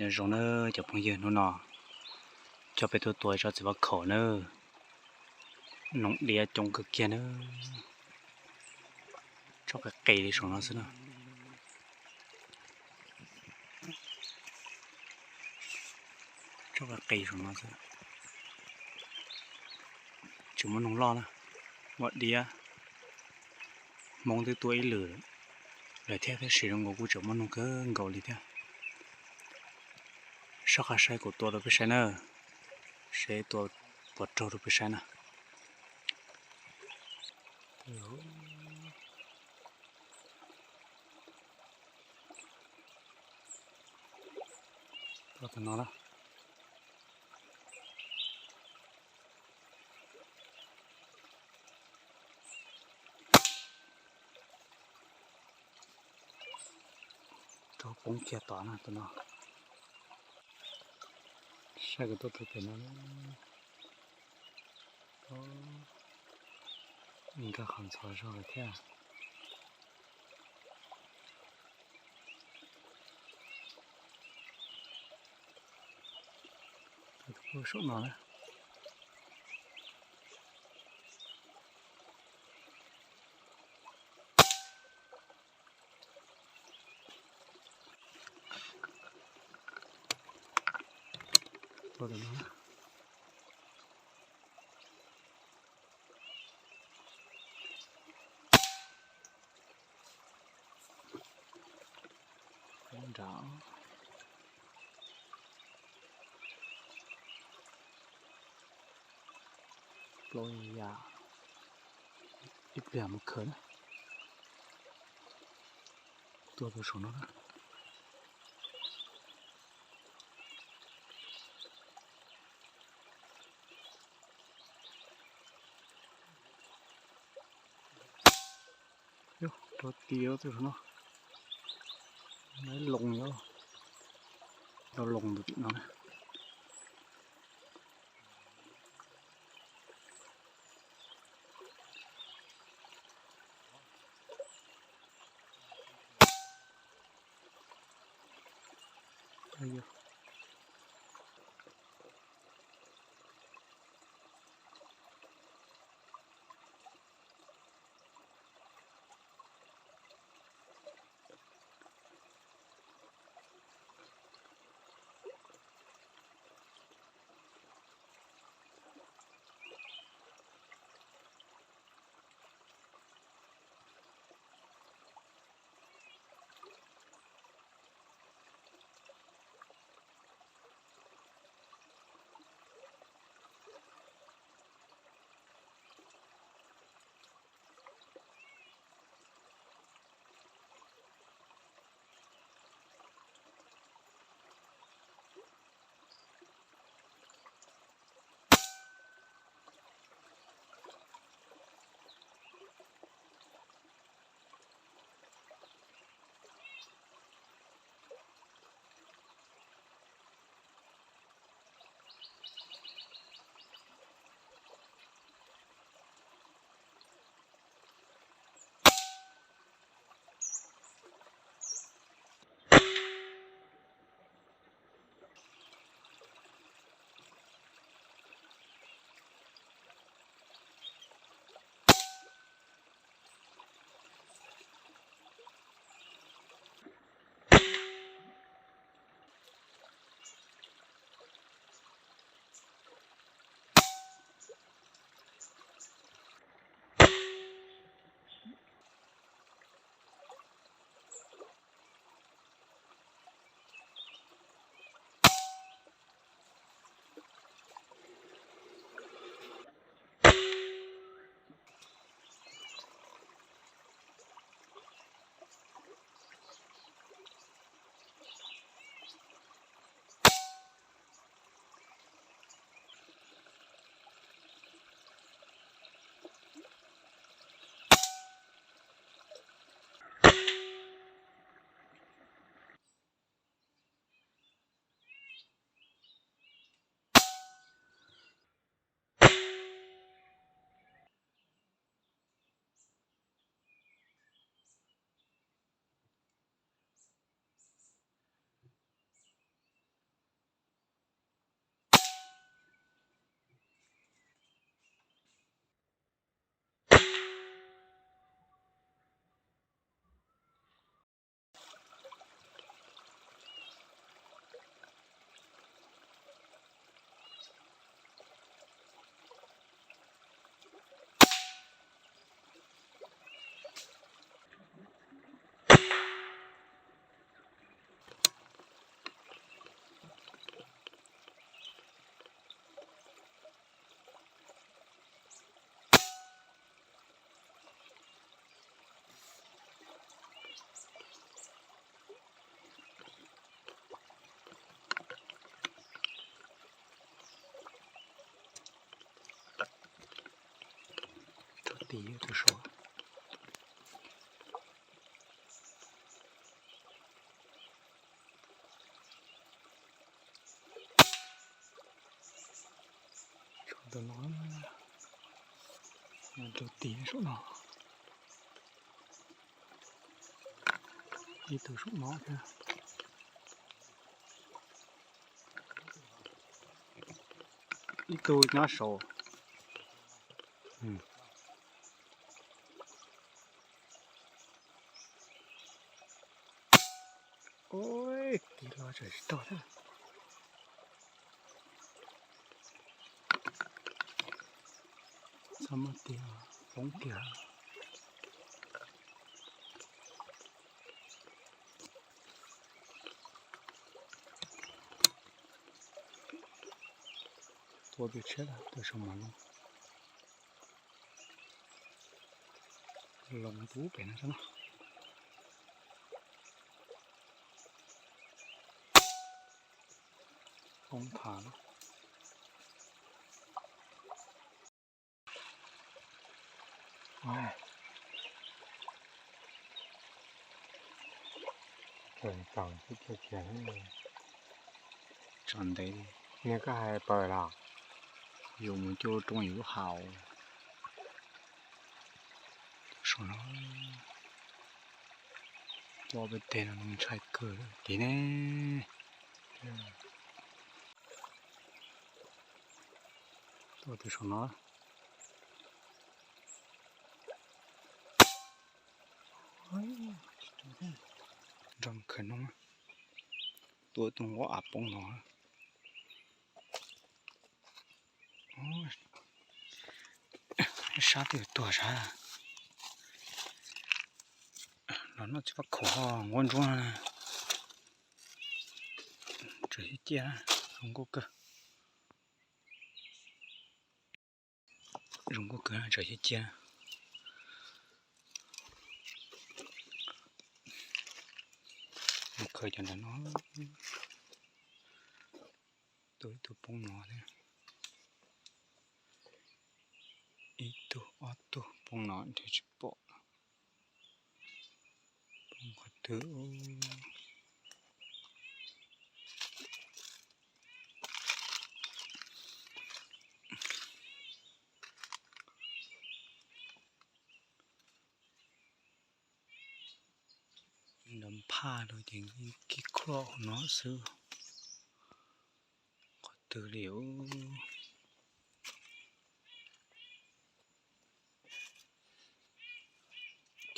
Nyob zoo nawb cov phooj ywg, hnub no coj peb tuaj tua tsob txiv vab khaum nawb. Noog diab coob kawg kiag nawb. Tsob qis qis li saum no xwb na. Tsob qis qis saum no xwb. Tsis muaj noog loj na, ua diab. Hmoob twb tua ib lwm lawm thiab, tab sis zoo nkaus kuj tseem muaj noog kawg nkaus li thiab. Soj qab saib kuv tua rau peb saib na, seb tua puas raug rau peb saib na. Tua tus no na. Rau poob kiag tod na tus no. Saib kuv tua tus pem no. Nkag qhov ntxhov zog lawm thiab. Saum no na. Tua tus no. Nram plaub ya, ib pliag mus khaws na. Tua tus saum no na. Rau tim tus saum no. Loo, rau loo tus tim no na. Tus saud. Saum ntawm no, rau tim saum no. Ib tug saum no thiab. Ib tug nyob saud. Ua, tig los tseem tsis tau thiab. Txhob muab tig, poob kiag. Tua pem tshiab, tua saum mos loo. Loo tus pem no xwb na. Poob phav. Tsaus ntev. Niag koj hais paws los? Yus mus cuab rooj yus lub haus. Saum no, tua pem teg no ntshai kawg li ne. Tua tus saum no. Nrog khawv noob, tua tus nqua av poob no. Sab twb tuag sab. Los noj txiv fab khaum ho nquab ntsuab. Tseem ciaj ciaj, zoo nkauj kawg. Zoo nkauj kawg, tseem ciaj ciaj. Mus khaws cov ntawm no. Tua ib tug poob no thiab. Ib tug ob tug poob no nrhiav tsis pom. Poob qhov twg? Nrov phaj rau ces kib khuam hauv no xwb. Qhov twg li os?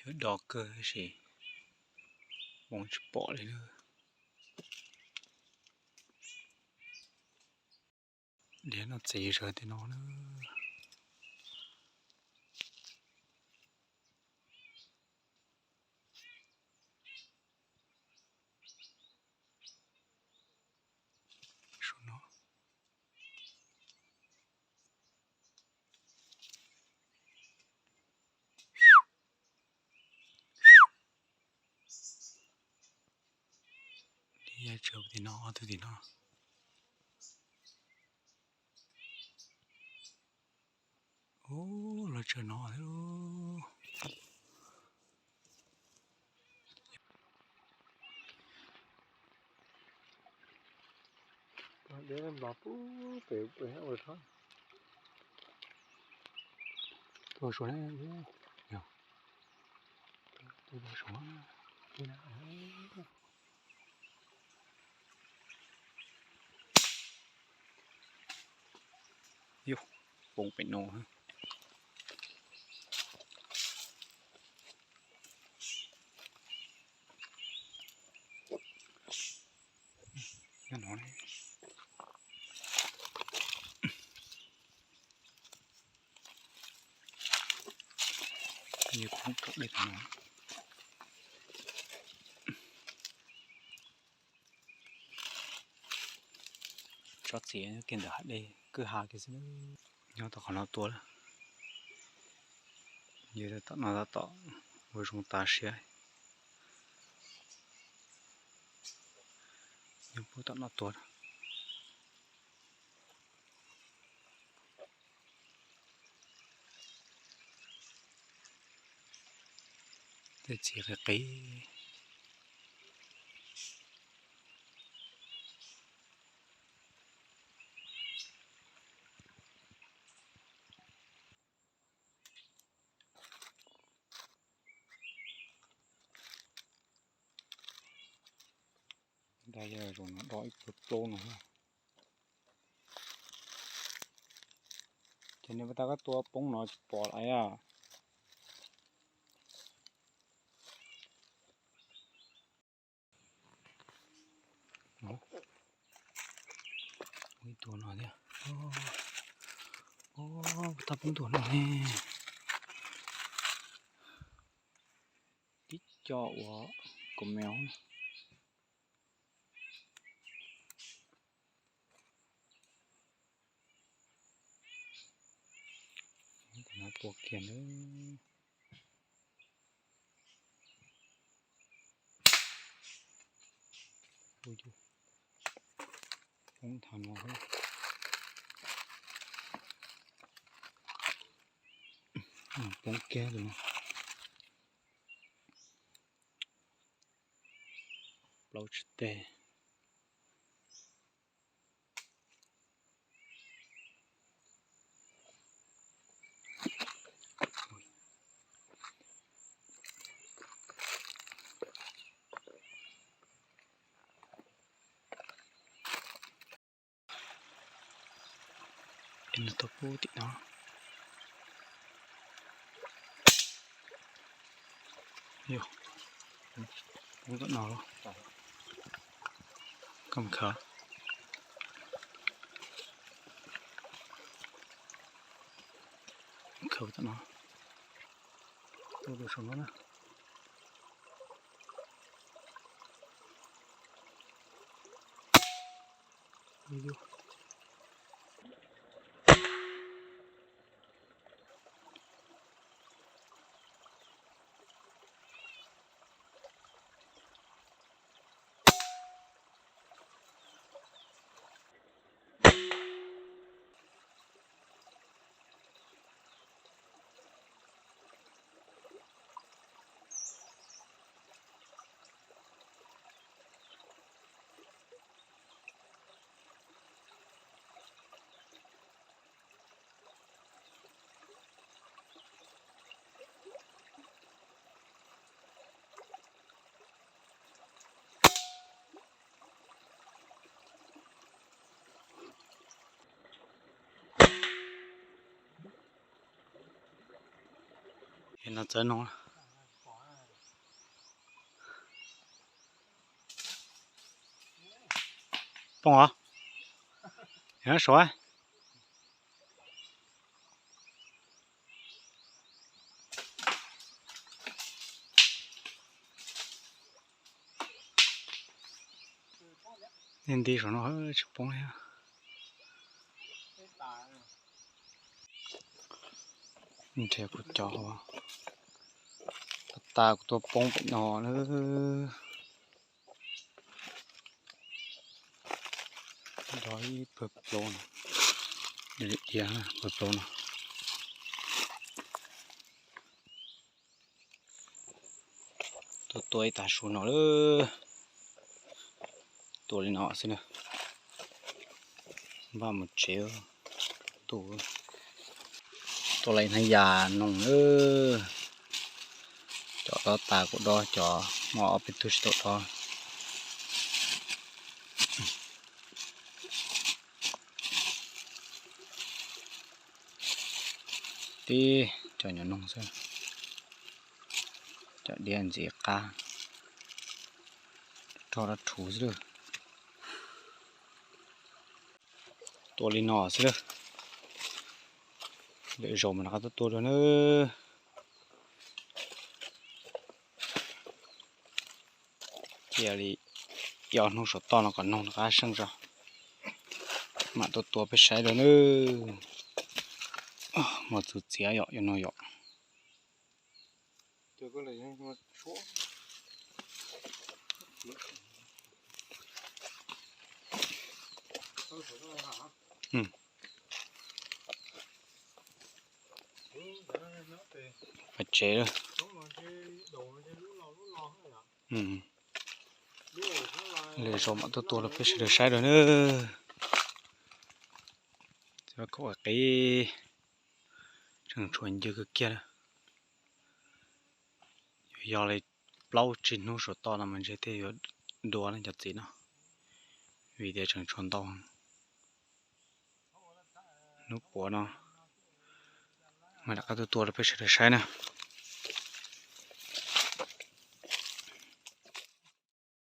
Cov do kawg tab sis poob tsis pom li na. Diav no txiv zawg tej no na. Saum no. Ib yam tsawv tim no, ob tug tim no. Ub, los tsawv no thiab. Deb nplos pub pem ua tshab. Tuaj suav na, yog, tuaj suav na. Yus, poob pem no. Nyob no ne. Yus poob tom dej no. Tsob txiv kiag ntawm hav dej kwj ha kiag xwb. Nyob tom qhov no tua lawm. Yus tom no tab tom ua zoo tas siab. Nyob puag tom no tua lawm. Txiv qis qis. Dab yog zoo no do ib pluag plaub no. Ces nws pas tas koj tua poob no tsis pom lawm a. Ib tug no thiab. Tab poob tus no ne. Tib co ua kom mev. Tua kiag na. Poob thav no. Poob kiag tus no. Plaub tsib teg. Ces nws tuaj pub tim no. Yog, pub tom no los. Koj mus khaws. Khaws tom no. Tuaj tus saum no na. No txawv no. Poob os. Sav. Nej nti saum no tsis poob li. Nrhiav kuv cov, tas kuv tua poob pem no na. Do ib pawg plaub no, ib pawg plaub no. Tuaj tua ib tag su no lawm. Tua li no xwb na. Npaj mus tsev. Tua, tua li hnab yas noog lawm. Cov dob tas kuv dob, cov muaj ob peb tug tsis tau dob. Tib cov nyuam noog xwb, cov diav ntxiv qab, rog dab rhuv xwb lawm. Tua li no xwb lawm, lwm zaus mas rov qab tuaj tua dua nawb. Cia li ib ob hnub saum toj no kom noog rov qab seej tso, mam tuaj tua peb saib dua nawb. Muaj txuj txiav yom, yuav no yom. Pas tsev lawm. Lwm zaus mam tuaj tua rau peb sawv daws saib dua na. Txiv vab kaum qis tseem tshuav ncw kawg kiag. Yuav yog li plaub tsib hnub saum toj no mas ntshe thiaj yuav dua ne cov txiv no, vim tias tseem tshuav ntau. Hnub puav no mam rov qab tuaj tua rau peb sawv daws saib na.